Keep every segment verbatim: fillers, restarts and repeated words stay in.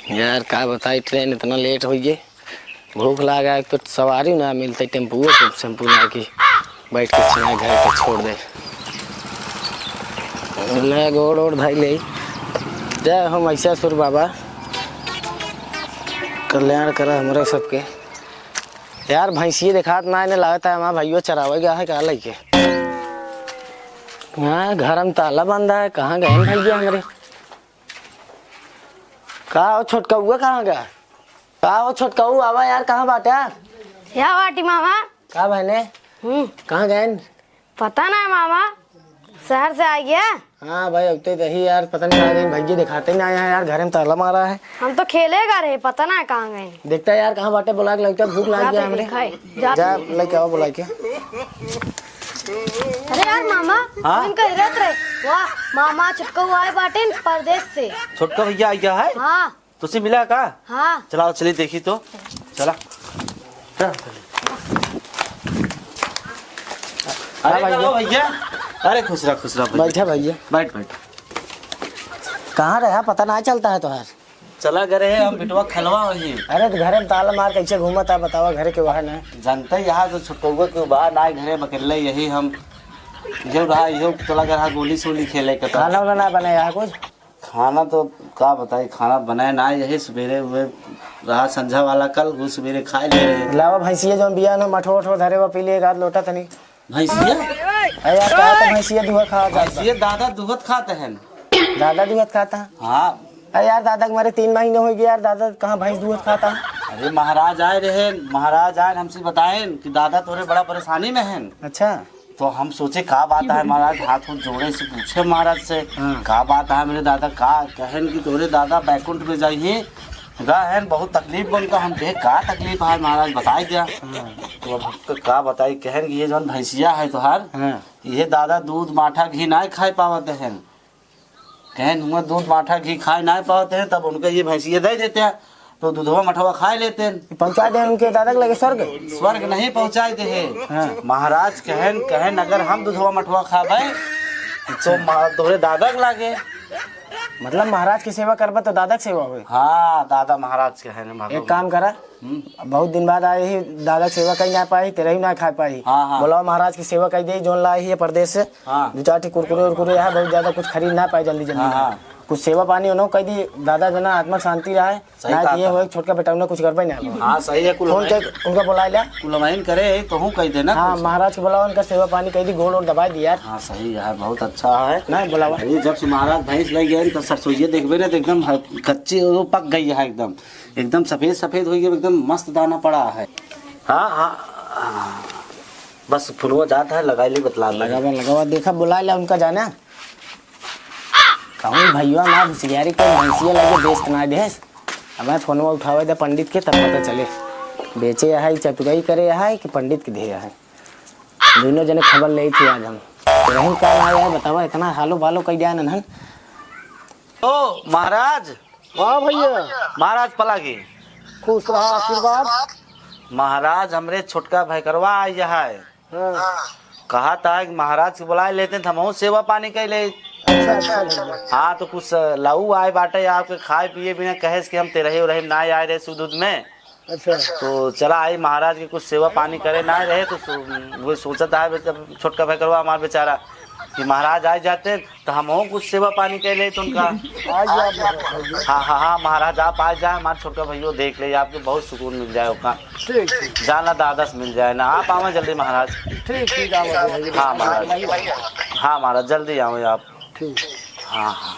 यार, का बताई, ट्रेन इतना लेट होइ गए। भूख लागा है, तो सवारी ना मिलते, टेम्पुओ से, टेम्पू ना कि बैठ के सीधा घर पे छोड़ दे। ले गोड़ ओड़ धई ले। जय हो महिषासुर बाबा, कल्याण करा हमरे सबके। यार, भैंसिए देखात ना, इन्हें लागत है हमार भैया चरावे गया है का लइके। हाँ, घर में ताला बंधा है, कहाँ गए भैया हमरे? का हो छोटकउआ, कहाँ गया? का हो छोटकऊ, आवा यार, कहाँ बाटे? या बाटी मामा। का बहने? हम्म। कहाँ गए? पता ना मामा, शहर से आ गया। हाँ भाई, अब तो यही यार, पता नहीं कहाँ गए, भैया दिखाते ही ना आया है यार, घर में ताला मारा है। हम तो खेले गा रहे, पता ना कहाँ गए। देखता यार, कहाँ बाटे, बुला के लगता, भूख लाग जाते गया हमरे। देखा है, जाते जा, हैं। लेके आओ बुला के। अरे यार मामा, हाँ? इनका इधर रहे। वाह, मामा छोटकऊ आए बाटे परदेश से। छोटका भैया आ गया है? हाँ। तुझसे मिला का? हाँ। चलाओ, चलिए देखी तो। चला। चल। अरे हाँ भैया। चलो भैया। अरे खुश रह, खुश रह भैया। बैठा भैया। बैठ, बैठ। कहाँ रहा, पता ना चलता है तोहार। चला गए रहे हम बिटवा खलवा वही। अरे तो घरे में ताला मार कैसे घूमत है, बतावा, घरे के वहाँ ना। जानते ही यहाँ तो छोटकउआ के बा ना, घरे में अकेले यही हम। यो रहा, यो चला गया रहा गोली सोली खेले के तो। खाना वाना ना बनाया है कुछ? खाना तो का बताई, खाना बनाए ना, यही सुबेरे हुए रहा संझा वाला कल, वो सुबेरे खाए ले रहे। लावा भैंसिया जौन बिया ना, मठो उठो धरे बा, पी ले एक आध लोटा तनी। भैंसिया? अरे यार, कहा तो भैंसिया दूध खा जाता। भैंसिया दादा दूध खाते हैं। दादा दूध खाता? हाँ। अरे यार, दादा के मरे तीन महीने हो गए यार, दादा कहाँ भैंस दूध खाता? अरे महाराज आए रहे, महाराज आए हमसे बताए कि दादा तोरे बड़ा परेशानी में हैं। अच्छा। तो हम सोचे का बात है महाराज, हाथ उथ जोड़े से पूछे महाराज से, हाँ। का बात है मेरे दादा, का कहन कि तोरे दादा बैकुंठ में जाइए, गहन बहुत तकलीफ बन का, हम कहे का तकलीफ है महाराज बताई दिया। हाँ। तो अब हमको का बताई, कहन कि ये जौन भैंसिया है तोहार, हाँ। ये दादा दूध माठा घी ना खाए पावत हैं। कहें हुआ दूध माठा घी खाए ना पावत हैं, तब उनका ये भैंसिया दे देते हैं, तो दूधवा मठवा खाए लेते हैं। पहुँचा दे उनके दादा के लगे स्वर्ग। स्वर्ग नहीं पहुँचाए दे है। हाँ। महाराज कहन, कहन अगर हम दूधवा मठवा खाबे, तो मा-, तोहरे दादा के लागे। मतलब महाराज की सेवा करबे तो दादा की सेवा होई? हाँ, दादा महाराज कहन, एक काम करा, हम्म। बहुत दिन बाद आए ही, दादा के सेवा कई ना पाई, तेरा ही ना खा पाई। हाँ, हाँ। बोलाओ महाराज की सेवा कई दे, जोन लाए ही है परदेश से। हाँ। दो चार ठी कुरकुरे उरकुरे है, बहुत ज्यादा कुछ खरीद ना पाए जल्दी जल्दी हाँ, में। हाँ। कुछ सेवा पानी उन्हों कई दी, दादा जना आत्मा शांति रहे। सही ना कहा ये था। हो, छोटका बेटा उन्हें कुछ करबे ना हो। हाँ, सही है, कुल फोन वहीं के उनका बुला लिया। कुल वहीं करे, तो हूँ कह देना हाँ, कुछ। महाराज को बुलाओ, उनका सेवा पानी कई दी, गोड़ और दबा दी यार। हाँ, सही है, बहुत अच्छा है। नहीं, बुलावा। अरे, जब से महाराज भैंस ले गए, तो सरसोईया देखबे ना, तो एकदम ह-, कच्ची, वो पक गई है एकदम। एकदम सफेद सफेद होइ गया, एकदम मस्त दाना पड़ा है। हाँ, हाँ, हाँ। बस फोनवा जात है, लगाई ली, बतला दे। लगावा, लगावा, देखा, बुला लिया उनका जाना। कहूँ भैया ना होशियारी के भैंसिया लगे बेचत ना देस। हमें फोनवा उठावे दे पंडित के, तब पता चले। बेचे है, चतुराई करे है कि पंडित के दे है। दोनों जने खबर ले थी आज हम। रहीम का ना आया है, बतावा, इतना हालो बालो कई दिया नन्हन। ओ महाराज, हाँ भैया। महाराज पलागी। खुश रहा, आशीर्वाद। महाराज, हमरे छोटका भैकरवा आई है। हाँ। कहा था कि महाराज के बुलाए लेते हैं, तो हमहूँ सेवा पानी कर ले। अच्छा, अच्छा भैया। हाँ, तो कुछ लऊ आए बाटे आपके खाए पिए बिना, कहे कि हम तेरही उरही में ना आए रहे सुध उध में। अच्छा। तो चला आई महाराज के कुछ सेवा पानी करे ना रहे, तो सो-, वो सोचत है बे-, जब छोटका भैकरवा हमार बेचारा कि महाराज आ जाते तो हमहूँ कुछ सेवा पानी कर ले तो उनका। आ जाओ भैया। हाँ, हाँ, हाँ, महाराज आप आ जाए, हमारे छोटका भैया देख ले, आपके बहुत सुकून मिल जाए ओका। ठीक, ठीक। जाना दादस मिल जाए ना, आप आवे जल्दी महाराज। ठीक, ठीक, आओ भैया। हाँ महाराज, हाँ महाराज, जल्दी आवे आप। ठीक। हाँ, हाँ।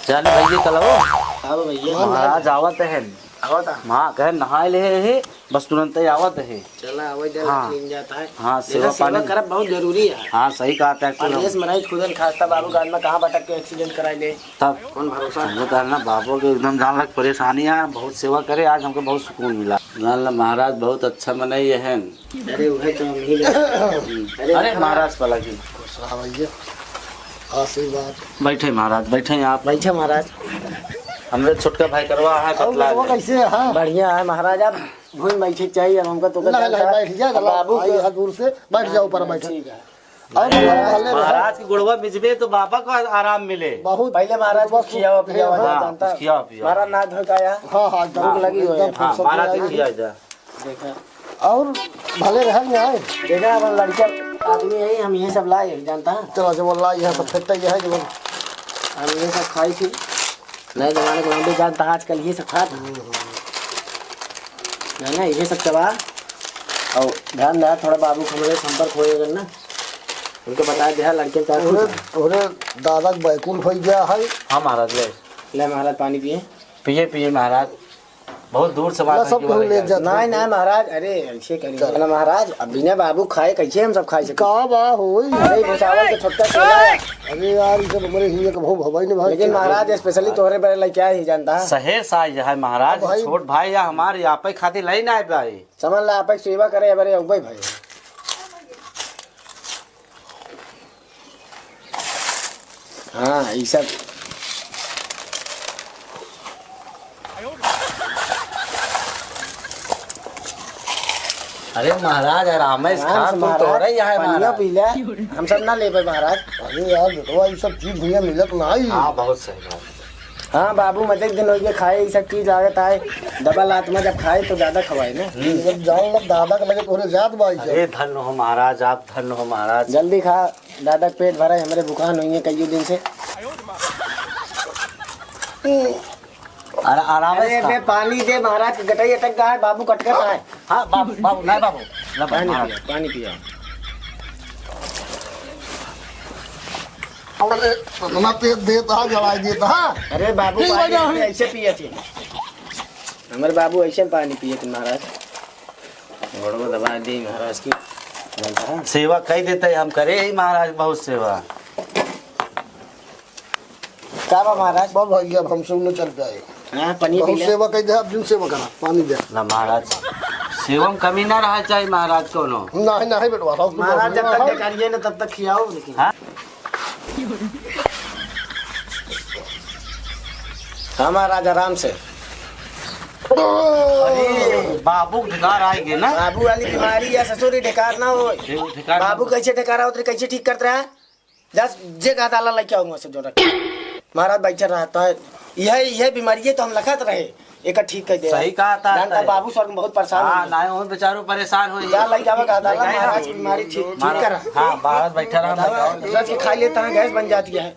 जाने भैया कल हो। हाँ भैया। महाराज आवत है। आवत है। हाँ, कहे नहाए ले है, बस तुरंत ही आवत है। चला, आवत जाए, हाँ। निकल जाता है। हाँ, देखा, सेवा सेवा पानी। करब बहुत जरूरी है। हाँ, सही कहा था, परदेश में रही, खुदन खास्ता बाबू गान में कहाँ भटक के एक्सीडेंट कराई ले। तब कौन भरोसा है? वो तो है ना, बाबू के एकदम जान लग परेशानी है, बहुत सेवा करे, आज हमको बहुत सुकून मिला। जान ला महाराज बहुत अच्छा मनई है। अरे, वही तो हम ही ले। अरे, अरे, महाराज पलागी। खुश रहा भैया। आशीर्वाद। बैठे महाराज, बैठे आप। बैठे महाराज। हमरे छोटका भैकरवा है, और पतला वो है। कैसे है? बढ़िया है महाराज, आप घूम बैठे के चाहिए, अब हमका तो नहीं, नहीं, जानता है। बैठ जा, अब बाबू भाई को है दूर से, बैठ जाओ, ऊपर बैठो। ठीक है। और भले, भले रहा। महाराज की गोड़वा मिजबे तो बाबा को आराम मिले। बहुत पहले महाराज को बहुत खियावा पियावा हाँ, जानता। कुछ खियावा पियावा। महाराज ना धो के आया। हाँ, हाँ, भूख लगी हुई है। एकदम हाँ, फुर्सत में महाराज आई। खिया जा। देखा। और भले रह जाए। देखा, अब लड़के आदमी है, हम ये सब लाए, जानता है? चलो, जब ला, यह सब फेंकता ही है, जब हम ये सब खाई थी। नए जमाने के लौंडे जानता है, आजकल ये सब खात हैं। हम्म, हम्म। है ना, ये सब चबा। और ध्यान रहा, थोड़ा बाबू के हमरे संपर्क होए अगर ना, उनके बता दे, लड़के का कुछ ओरे, ओरे दादा के बैकुंठ हो गया है। हाँ महाराज, ले। ले महाराज, पानी पिए। पिए, पिए महाराज। बहुत दूर से बात ला, सब है कि केहू बोले ले जाए। जात नहीं, नहीं महाराज, अरे ऐसे करिए चल। ना महाराज, अब बिना बाबू खाए कैसे हम सब खाई सके? का बा होई? अरे भुसावल के छोटका चेला है। अरे यार, ये सब हमारे हियाँ का भाव भवाई ने भाई लेकिन चल। महाराज specially तोहरे बरे लइके आए ही जानता है। सहे साई है महाराज, अब भाई छोट भाई या हमारे यहाँ पे खातिर लाई ना आए भाई। समझ ला, आप एक सेवा करे, बरे उबे भाई। हाँ, ई सब। अरे महाराज, आराम से आराम खा, से तू महाराज, तोरे यहाँ है पनिया महाराज। पी ले। हम सब ना लेबे महाराज। अरे यार बेटवा, ई सब चीज हियाँ मिलत ना आई। हाँ, बहुत सही बात है। हाँ बाबू, मजे दिन हो गए खाए, ई सब चीज लागत आए। डबल आत्मा जब खाए तो ज्यादा खवाए ना। हम्म। जब जान लग दादा के लगे तोरे जात बा ई सब। अरे धन्य हो महाराज, आप धन्य हो महाराज। जल्दी खा। दादा के पेट भरा है, हमरे भुखान हुई है कईयों दिन से। अरे आराम अरे से खा। बे, पानी दे, महाराज के गटई अटक गया है, बाबू कटकत है। हाँ, बाबू, बाबू, नहीं बाबू, ना बाबू, पानी महाराज। पिया, पानी पिया। अरे, इतना तेज देता है, जलाई देता है। अरे बाबू, ठीक हो पानी जाओ। ऐसे पिए थे। हमारे बाबू ऐसे पानी पिए थे, महाराज। गोड़वा दबा दी महाराज की। सेवा कई देते हम करे ही महाराज बहुत सेवा। का बा महाराज? बा भैया, अब हमसे उन्हें चल पाए। हाँ, पानी पी बहुत ले। सेवा कई दे, अब जिन सेवा करा, पानी दे। ना महाराज, सेवा में कमी ना रहा चाहे महाराज कोनो। नहीं, नहीं बेटवा, रहो तुम महाराज जब तक रहो। बेकारिये ना तब तक खियाओ लेकिन। हाँ? हाँ महाराज, आराम से। अरे, बाबू ढेकार आए गए ना? बाबू वाली बीमारी या ससुर ही ढेकार ना हो। ये वो ढेकार बाबू ना। कैसे ढेकार आवत रहे, कैसे ठीक करत रहा? जा, जे कहा ताला लेके आऊंगा से जोड़ा। महाराज बैठे रहता है, यह, यह बीमारी है तो हम लखत रहे, एक ठीक कर दे। सही कहा था, जानता था। बाबू स्वर्ग में बहुत परेशान हाँ, हो। ना हो, बेचारो परेशान हो। जा, लेके आवा, कहा ताला, लेके आवा। महाराज की बीमारी ठीक, ठीक महाराज, करा। हाँ, महाराज बैठा रहा, बतावा, लेके आवा। रच के खा लेता है, गैस बन जाती है।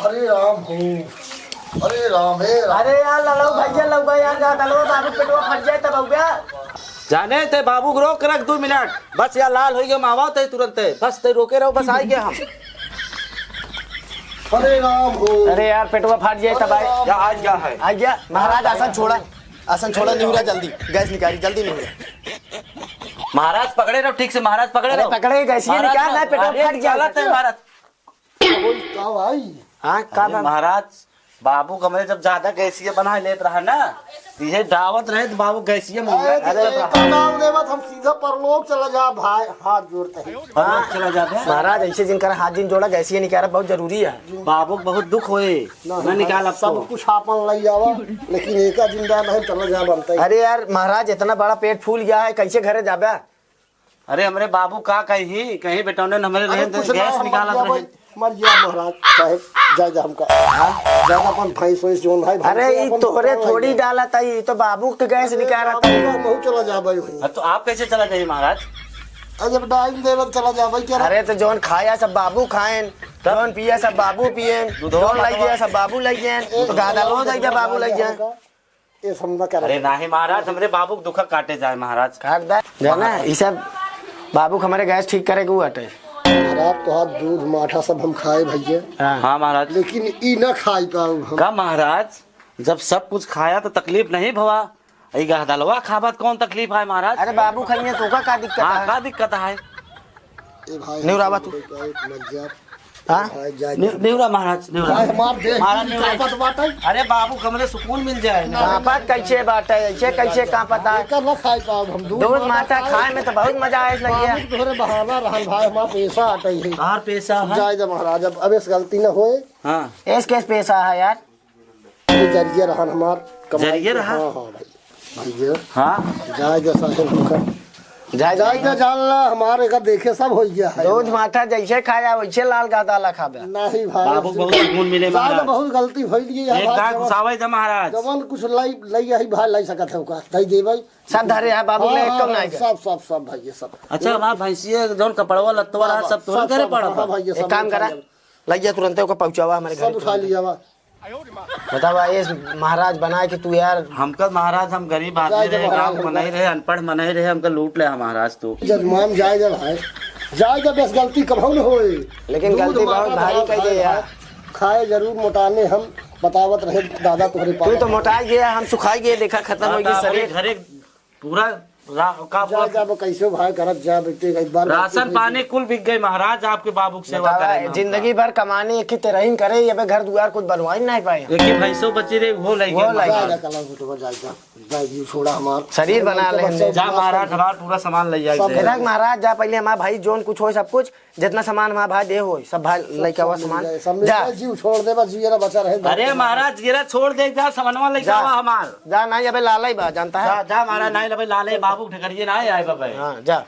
हरे राम हो, हरे राम, हे राम। अरे यार, ललऊ भैया, लउबा यार, जा दलवा बाबू पेटवा फट जाए तब अउबा। जाने ते बाबू को रोक रख दो मिनट, बस यार लाल होइगे, मावा ते तुरंत, बस ते रोके रहो, बस आइगे हम। हरे राम हो। अरे यार, पेटवा फाट जाए तब आए। या आज क्या है? आ गया महाराज, आसन छोड़ा, आसन छोड़ा, निहुरा जल्दी, गैस निकाली, जल्दी निहुरा। महाराज पकड़े रहो, ठीक से महाराज पकड़े अरे रहो। पकड़े, गैस ये महाराज निकाल ना, पकड़ो। पेटवा अरे फाट गया। चलत है महाराज। ओए, का भाई? हाँ, का अरे बात? महाराज, बाबू कमरे जब ज्यादा गैसिया बना लेत रहा ना, ये डावत रहे तो बाबू गैसिया में अरे, अरे, तो नाम लेवत हम सीधा परलोक चला जा भाई, हाथ जोड़ते हैं। परलोक चला जाबे। महाराज, ऐसे जिनकर हाथ जिन जोड़ा, गैसिया निकाला बहुत जरूरी है। बाबू को बहुत दुख होए, ना, ना ना, निकाल अब सब तो। कुछ आपन लई जावा, लेकिन एका जिंदा नहीं चला जा बनता है। अरे यार महाराज, इतना बड़ा पेट फूल गया है, कैसे घरे जाबे? अरे हमरे बाबू का कही, कहीं बेटौने न हमरे अरे रहे तो कुछ ना, गैस हम निकालत मर रहे। जाबे, मर गया महाराज साहब, जा जा हमका। हाँ? जा जा अपन भैंस वैंस जोन है, भैंस अरे ई अपन तोहरे निकाल थोड़ी ले। डालत है, ई तो बाबू के गैस अरे निकालत बाबू है। का बहुत चला जा भाई वहीं। हाँ, तो आप कैसे चला जाइए महाराज? अरे जब डाइन दे रहा चला जा भाई क्या? अरे तो जौन खाया सब बाबू खाएन, तब? जौन पिया सब बाबू पिएन, दूधवा जौन लाई बाबा। गया सब बाबू लाई गए, तो गादा लो दे गया बाबू लाई गए। ये समझा क्या अरे रहा? नाही महाराज, हमरे बाबू के दुखा काटे जाए महाराज। काट दे। जाना, महाराज। ई सब बाबू के हमारे गैस ठीक करे के हुआ टे। महाराज, तोहार दूध माठा सब हम खाए भैया। हाँ। हाँ महाराज। लेकिन ई ना खाई पाऊ हम। का महाराज, जब सब कुछ खाया तो तकलीफ नहीं भवा, ई गहदलवा खाबत कौन तकलीफ आए महाराज? अरे बाबू खाइए तो का, का दिक्कत हाँ, है? का दिक्कत है? ए भाई, निहुरावा तू। मर जा। हाँ? भाई, जाए ने-, दे। नेवरा महाराज, नेवरा। भाई, हमार देह महाराज, नेवरा। कांपत बाटे। अरे बाबू, हमरे सुकून मिल जाए ना। कांपत कैसे बाटे? ऐसे कैसे कांपत है? एकर ना खाए पाओ हम, दूध दूध माठा माठा खाए। खाए में तो बहुत मजा आए लगिया। बाबू, तोहरे बहाना रहल भाई, हमार पैसा आटे ही। तोहार पैसा है? जाए दे महाराज, अब, अब इस गलती न होए। हाँ। इस केस पैसा है यार। ये जरिया रहन हमार कमाई जरिया के। रहा? हाँ, हाँ भाई। भैया। हाँ। जाए दे साहेब उनका। जाए जाए दे। दे, जान ला, हमारे का देखे सब हो गया है। दूध माठा जैसे खाया, वैसे लाल गादा ला खाबे। नहीं भाई, बाबू ऐसे बहुत सुकून मिले जाए दे, महाराज। बहुत गलती भइल गई है एक भाई, दांत जवन, घुसावे दे महाराज। जवन कुछ लाई, लाई आई भाई, लाई सकत है ओका, दे दे भाई। सब धरे है बाबू, हाँ, ले हाँ, एकदम हाँ, नहीं गए। सब, सब, सब भाई, ये सब। अच्छा, हमार भैंसिया जौन कपड़वा लत्तवा रहा, सब तोहरे घरे पड़ा था? हाँ भाई, ये सब एक काम करा, लइया तुरंते ओका पहुँचावा हमारे घरे सब उठा तुरंते। लिया बा। बतावा, ये महाराज बनाए कि तू यार। हमका महाराज, हम गरीब आदमी रहे, गाँव के मनई रहे, अनपढ़ मनई रहे, हमका लूट ले महाराज तू। जजमान जाए दे भाई, जाए दे, बस गलती कभू न होए। लेकिन दूध गलती बहुत माता भारी भाई कह दे यार। खाए जरूर मोटाने हम, बतावत रहे दादा तोहरे तू पापा। तो मोटाई गया, हम सुखाई गए, देखा खत्म हो गया शरीर। घरे पूरा रा-, का जाए बोल- जाए, कैसे भाई करत जा बेटे, एक बार राशन पानी कुल बिक गए महाराज, आपके बाबू की सेवा बतावा, करे में जिंदगी भर कमाने एक ही तेरहिन करे, ये पे घर दुआर कुछ बनवा ही नहीं पाए। एक ही भैंसो बची रही, वो ले गए वो ले महाराज। गए। जा, जा, कला उठवा, जा, जा, जा, ये छोड़ा हमार। शरीर बना ले हमने। जा महाराज, हमार पूरा सामान ले जाए सब से। इधर महाराज जा, पहले हमारा भाई जोन कुछ हो सब कुछ, जितना सामान हमारा भाई दे हो, सब भाई सब, लेके आवा सब मिल सामान। जाए, सब मिल जा। जाए, जीव छोड़ दे, बस जीरा बचा रहे। अरे महाराज, जीरा छोड़ दे, जा सामानवा लेके जा। आवा हमार। जा, नहीं अबे लाले बा, जानता है? जा, जा महाराज, नहीं अबे लाले, बाबू ठकरिए ना आए बाबे। हाँ, जा।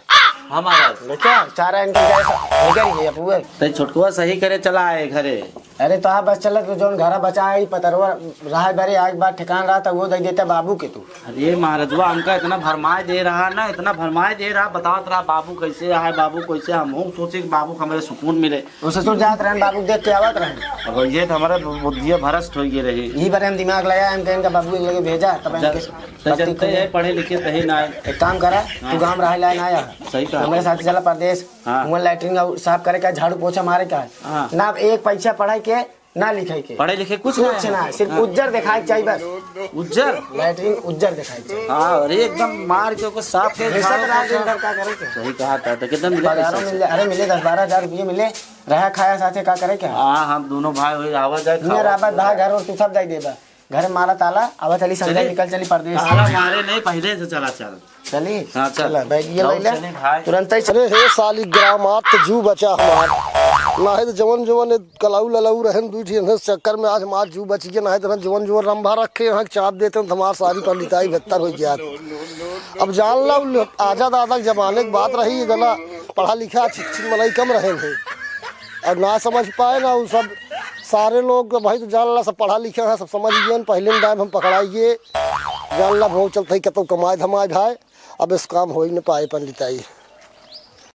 हाँ महाराज। देखा, चारा इनके जैसा निकल गई अब हुए। ते छोटकुआ सही करे चला आए घरे। अरे तो आप बस चलत तो जौन घरा बचा है, पतरवा रहा बरे आग बात ठिकान रहा, तो वो दे देता बाबू के तू। अरे महाराजवा, हमका इतना भरमाए दे रहा ना, इतना भरमाए दे रहा, बतावत रहा बाबू कैसे है, बाबू कैसे, हम हूँ सोचे कि बाबू को हमरे सुकून मिले। वो ससुर जात रहन, बाबू देख के आवत रहन। अब ये तो हमारा बुद्धिया भ्रष्ट हो गई रही। यही बारे हम दिमाग लगाया, हम कहें इनका बाबू के लगे भेजा, तब जा-, इनके तो पत्ती जनते खुले। हैं, पढ़े लिखे तही ना है। एक काम करा, हाँ। तू गाँव रहे लाए ना आया। सही कहा। हमारे साथ चला परदेश, हाँ। वहाँ लैट्रिन का साफ करे का, झाड़ू पोछा मारे का। हाँ। ना एक पैसा पढ़ाई के, ना लिखे के। पढ़े लिखे कुछ कुछ ना है। ना, सिर्फ हाँ। उज्जर दिखाए के चाहिए बस। उज्जर? लैट्रिन उज्जर दिखाए के चाहिए। हाँ, अरे एकदम मार के ओको साफ के घिसत झाड़ू रहा पोछा। दिन भर का करे के? सही कहा था, तो कितना मिले पगारो पैसा मिल से? जाए, अरे मिले दस बारह हजार रुपये मिले, रहा खाया साथे का करे के? हाँ, हम दोनों भाई वही आवा जाए, मेरा खावा आवाज पिया। भाई घर और तू सब जाई देबा। घर मारा ताला, आवा चली संजय चली। निकल चली परदेश। ताला मारे नहीं, पहले से चला चल। चली? हाँ, चल। चला, बैग ये जाओ, ले ले। चले भाई। तुरंत ही अरे हे साली ग्रामात जू बचा हमार। ना है तो जवन जवन कलाऊ ललाऊ रहन दुई ठे इन्हें चक्कर में आज हमार जू बच गया, ना है तो जवन जवन रंभा रखे हैं चाप देते हैं तो हमार सारी पंडिताई बेहतर हो गया। अब जान ला उल-, आजा दादा के जमाने की बात रही, जना पढ़ा लिखा अच्छी अच्छी मलाई कम रहन है। अब ना समझ पाए ना वो सब सारे लोग भाई तो जान ला सब पढ़ा लिखा है, सब समझ गए, पहले टाइम हम पकड़ाइए। जान ला बहुत चलते ही कतौ कमाए धमाए भाई, अब इस काम हो ही न पाए पंडिताई।